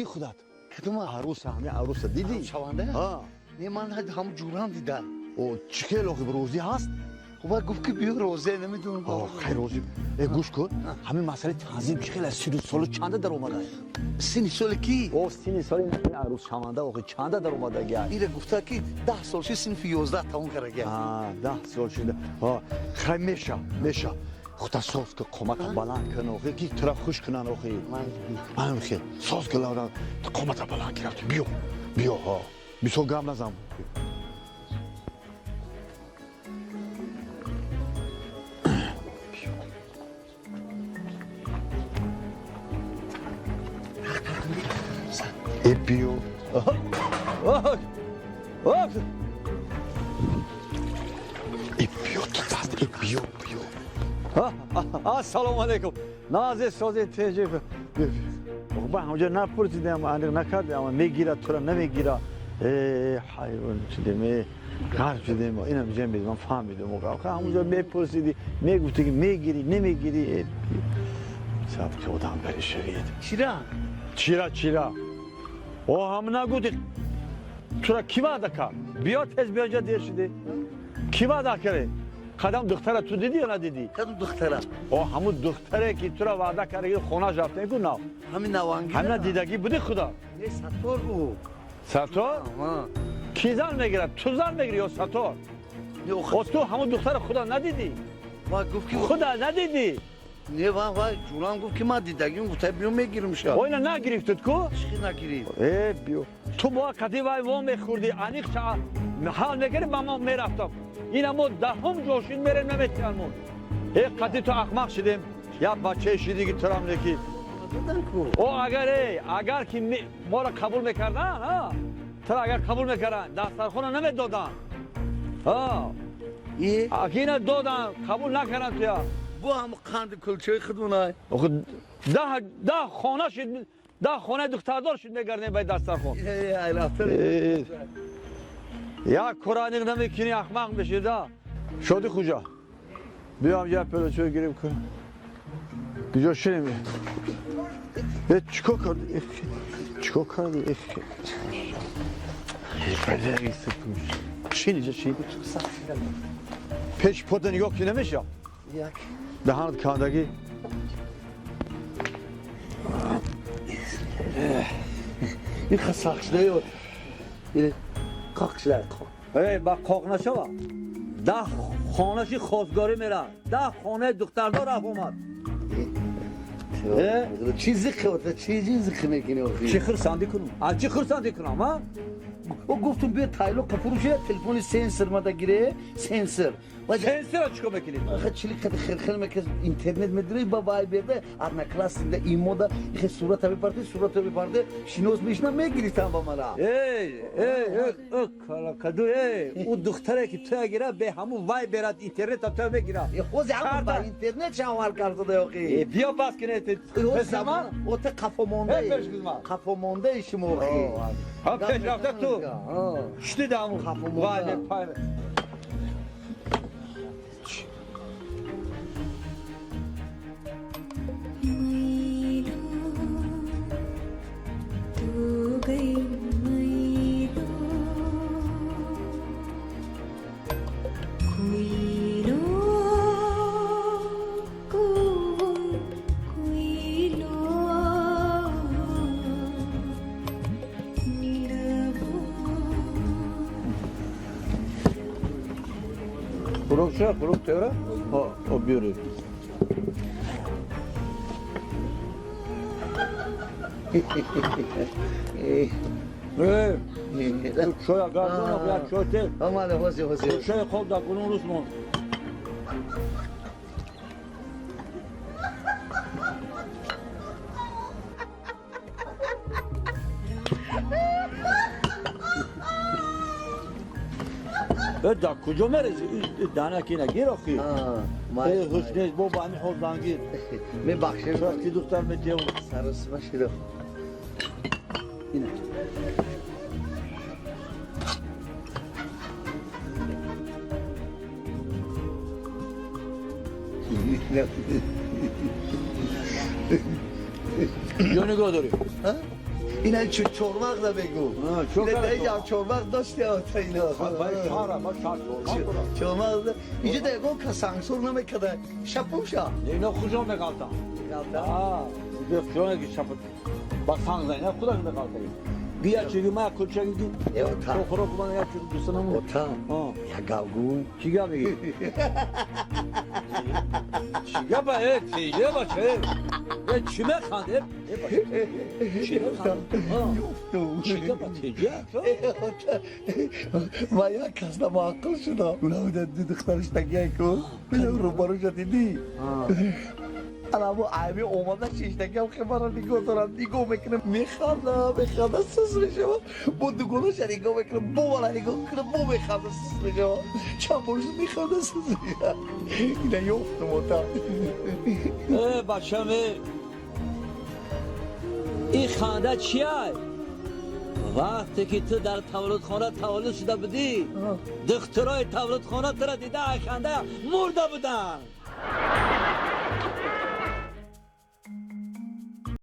Худат Кадом арӯса, ҳами арӯса дидӣ? Шаванда? Ҳа. Не, ман ҳам ҷурам дида. О, чӣ хел охи, розӣ ҳаст? Хуб, гуфт ки биё, розӣ, намедонам. О, хай, розӣ. Э, гӯш кун, ҳамин масъалаи танзим чӣ хел аст? Сину солу чанда даромада? Сини соли ки? О, сини соли арӯс шаванда охи чанда даромадагиа? Ира гуфта ки 10 сол ши, синфи 11 тамом карагия. 10 сол шуда. Хай, меша, меша. Худа соз ки, қомата баланд кун охи, ки тура хуш кунан охи. Ам хел соз ки, қомата баланд кирафти. Биё, биё, ҳа, бисёр гап назан. Э, биё. Э, биё, ту даст, э, биё, биё. Ассалому алайкум, назе сози теҷи. Ба ҳамҷа напурсидем, аниқ накардем, ама мегирад тура, намегира? Э, ҳайрон шудем, э, ғарқ шудем. Инам ҷа ман фаҳмидам, ҳамунҷо мепурсидӣ, мегуфтӣ ки мегирӣ, намегирӣ. Сабқи одам баришавед. Чира? Чира, чира? О, ҳам нагуди, тура кӣ ваъда кард? Биё, тез биё, ҷа дер шуди. Кӣ ваъда кард? Қадам духтара ту дидӣ ё надидӣ? Кадом духтара? О, ҳамун духтаре ки тура ваъда карда, ки хонааш рафтем ку нав. Ҳамин наванги? Ҳамина дидагӣ буди худо? Не, Саттор ӯ. Саттор? Кӣ зан мегирад? Ту зан мегирӣ ё Саттор? О, ту ҳамун духтара худо надидӣ? Ва гуфт ки худо надидӣ? Не, ва ва ҷурам гуфт ки ман дидагим, гуфта биё, мегирим ша. О, ина нагирифтуд ку? Чӣ нагирифт? Э, биё, ту бо қади вай во мехӯрдӣ, аниқ ҳал мекардӣ, ба мо мерафтам. Ина мо даҳум ҷошин мерем, наметиҳанмон. Э, қади ту ахмақ шидем, як бачае шидӣ ки турам неки. О, агар, э, агар ки моро қабул мекардан, тура агар қабул мекардан, дастархона намедоданд. Ина додан, қабул накардан туя. Бо ҳам қанди кулчаи худмонай. 10 хона шид, 10 хонаи духтардор шид, мегардем баи дастархон. Як кора аниқ намекунӣ, ахмақ мешида. Шоди хуҷа, биём, я пелочо гирим кун. Куҷо шинем? Э, чикор кардӣ? Чикор кардӣ? Шин иҷа, шин. Пеш пота нигоҳ ки намеша. Даҳанат кандагӣ. Ин сахт шуда. Қоқ шуда. Э, ба қоқ нашава. 10 хонаши хостгорӣ мера, 10 хонаи духтардор рафт омад. Чӣ зиқи, чӣ зиқи мекунӣ охи? Чӣ хурсандӣ кунам? Аз чӣ хурсандӣ кунам, а? О, гуфтум биё, тайлоқа фурӯша, телефони сенсор мада гире, сенсор. Сенсора чикор мекунӣ? Аха, чили қади хелхел меказ, интернет медири, ба вайберда, одноклассникда, имода, ихе сурата бипарде, сурата бипарде, шинос мешина, мегирифтам ба мара. Эй, эй, эй, калакаду, эй, ӯ духтаре ки туя гира, бе ҳамун вайберат, интернета туя мегира. Хози ҳамун ба интернет шавар кардада охи. Э, биё, бас кине. Замон ота қафо мондаи. Қафо мондаи шумо охи. Ҳа, пешрафта ту. Шуди ҳамун. Қафо монда. Хӯрок ча, хӯрок тера? О, биёре. Э, чоя гардон, як чой те. Омада, ҳози, ҳози. Чои хоб дар гунун рӯз мон. Э, дар куҷо мерези? Дана ки нагир охи. Э, ҳуш нест, бо ба ҳамин ҳол зангир. Мебахшед. Ки духтар метиҳам. Саросима широ. Ина. Ё нигоҳ дорӣ? Ина чормағза бегу. Чо Ина даиҷа чормағз дошти та ина. Чормағз. Иҷа да ягон кас сангсор намекарда. Шапуша. Ино хужон меғалтам. Ба санг зан, худаш меғалта. Бия чиги ма кулчаги. Ота. Хӯрок ман як чизи дӯстанам. Ота. Як гавгу. Чӣ гап мегӣ? Чӣ гап э? Чӣ бача? Э, чӣ механд? Э, бача. Чӣ механд? Чӣ гап чӣ? Ма як касда маъқул шудам. Уна ду духтараш тагияку. Рӯбарӯша дидӣ? Ана айби омада шиштагиам хебара нигоҳ дорам, нигоҳ мекунам, механдам, механдам, сус мешавам. Бо дугонаша нигоҳ мекунам, бо мана нигоҳ мекунам, бо механдам, сус мешавам. Чанд бор шуд, механдам, сус мешавам. Ина ёфтум, ота. Э, бачам, э. Ин ханда чия? Вақте ки ту дар таваллудхона таваллуд шуда будӣ, духтурои таваллудхона тура дида, ай ханда мурда буданд.